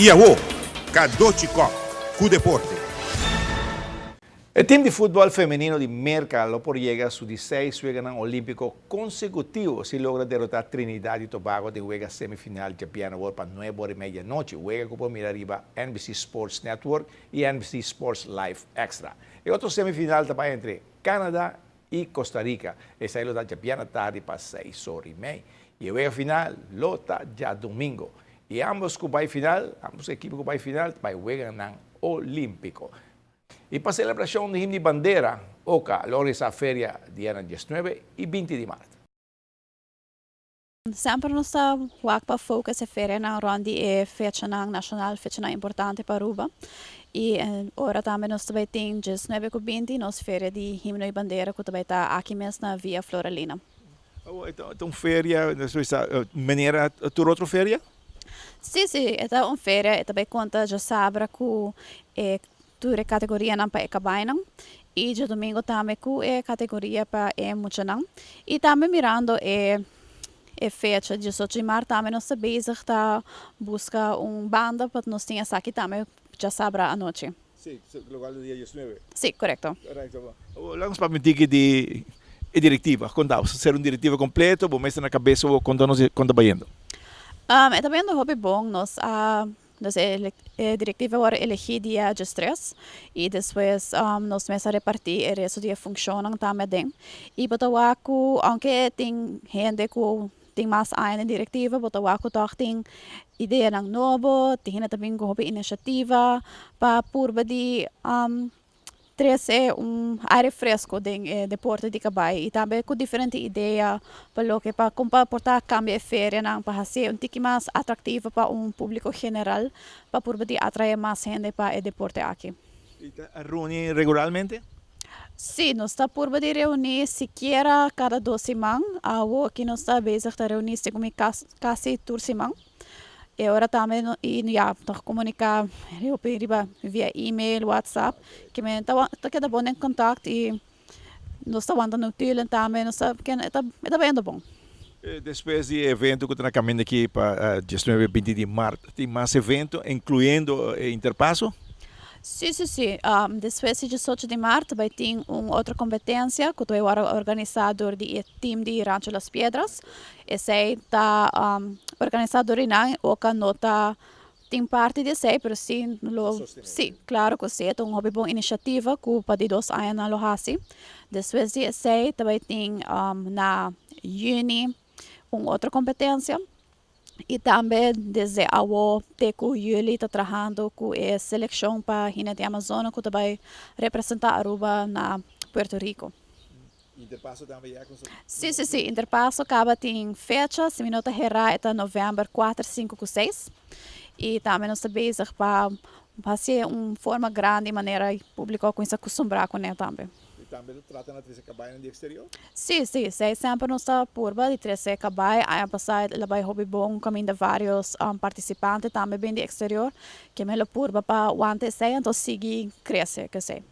I awo, Cadochi Kock cu deporte. E team di futbol femenino di Merca lo por yega su di seis weganan Olimpico consecutivo si logra derota Trinidad y Tobago den wega semifinal djabièrnè awor pa nuebe ora y media anochi, wega cu por mira riba NBC Sports Network y NBC Sports Live Extra. E otro semifinal ta bai entre Canada y Costa Rica, esai lo ta djabièrnè tardi pa seis ora y mei y e wega final lo ta djadomingo. Y ambos cu bay final, ambos ekipo cu bay final ta bay weganan Olimpico. Y pa celebracion di Himno di Bandera, oca lo organisa feria dianan diesnuebe y binti di maart. Semper nos ta wak pa focus e ferianan rond di e fechanan nacional, fechanan importante pa Aruba. Y ora tambe nos ta bay tin diesnuebe cu binti nos feria di Himno y Bandera cu ta bay ta aki mes na Villa Floralina. Awor e ta un feria, manera tur otro feria? Si, si, e ta un feria, e ta bay conta djasabra cu e tur e categorianan pa e cabaynan y djadomingo tambe cu e categoria pa e muchanan. Y tambe mirando e e fecha diesocho di maart tambe nos ta bezig ta busca un banda pa nos tin esaki tambe djasabra anochi. Si, locual ta dia diesnuebe. Si, corecto. Corecto. Awor laga nos papia un tiki di e directiva. Conta, ser un directiva completo, bo mester na cabeza bo conta nos con ta bayendo. E ta bayendo hopi bon. Nos a, nos e directiva a worde elegi dia diestres y despues nos mes a reparti e resto di e funcionnan tambe aden. Y bo ta wak cu aunke tin hende cu Tin mas aña den direktiva, bo ta wak ku tòg tin ideanan nobo, tin hende ta bin ku hopi inisiativa pa purba di trese un aire fresko den e deporte di kabai i tambe ku diferente idea pa loke pa kon pa por ta kambia e ferianan pa hasié un tiki mas atraktivo pa un públiko general pa purba di atraé mas hende pa e deporte aki. I ta reuni regularmente? Sí, nos ta purba di reuní sikiera kada dos siman. Awo aki nos ta bezig ta reuní segun mi kasi tur siman. E ora tambe i ya ta komuniká hopi riba via email, whatsapp, ke men ta ta keda bon den kontakt i nos ta wanta notulen tambe, nos ta e ta e ta bayendo bon. Despues di e evento ku ta na kaminda aki pa diesnuebe binti di mart, tin mas evento inkluyendo e Interpaso? Sí, sí, sí. Despues di diesocho di mart bai tin un otro kompetensia ku ta bai wòrdu organisá dor di e tim di Rancho Las Piedras. Esei ta organisá dor di nan, oka no ta tin parti di esei, pero sí lo, sí, klaro ku sí, e ta un hopi bon inisiativa ku pa di dos aña nan lo hasi. Despues di esei ta bai tin na yüni un otro kompetensia. Y tambe desde awo te cu juli ta trahando cu e seleccion pa Jinete Amazona cu ta bay representa Aruba na Puerto Rico. Interpaso tambe ya cu sa. Si, si, si. Interpaso caba tin fecha, si mi no ta hera e ta november cuater, cinco cu seis. Y tambe nos ta bezig pa haci un forma grandi manera publico a cuminsa custumbra cune tambe. I tambe ta trata na trese kabainan di eksterior? Sí, sí, esei semper nos ta purba di trese kabai. Aña pasá el a bai hopi bon kaminda vários partisipante tambe bin di eksterior. Ke men lo purba pa wanta esei anto sigui krese ku esei.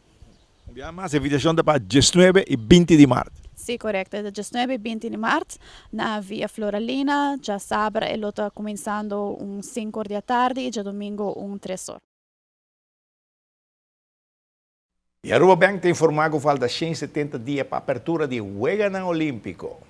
Un bia mas, e invitashon ta pa diesnuebe i binti di mart. Sí, korekto. E ta diesnuebe i binti di mart na Via Floralina. Djasabra e lo ta kuminsando un sinku or di atardi i djadumingu un tres or. E Aruba Bank ta informa cu falta shen setenta dia pa apertura di Weganan Olimpico.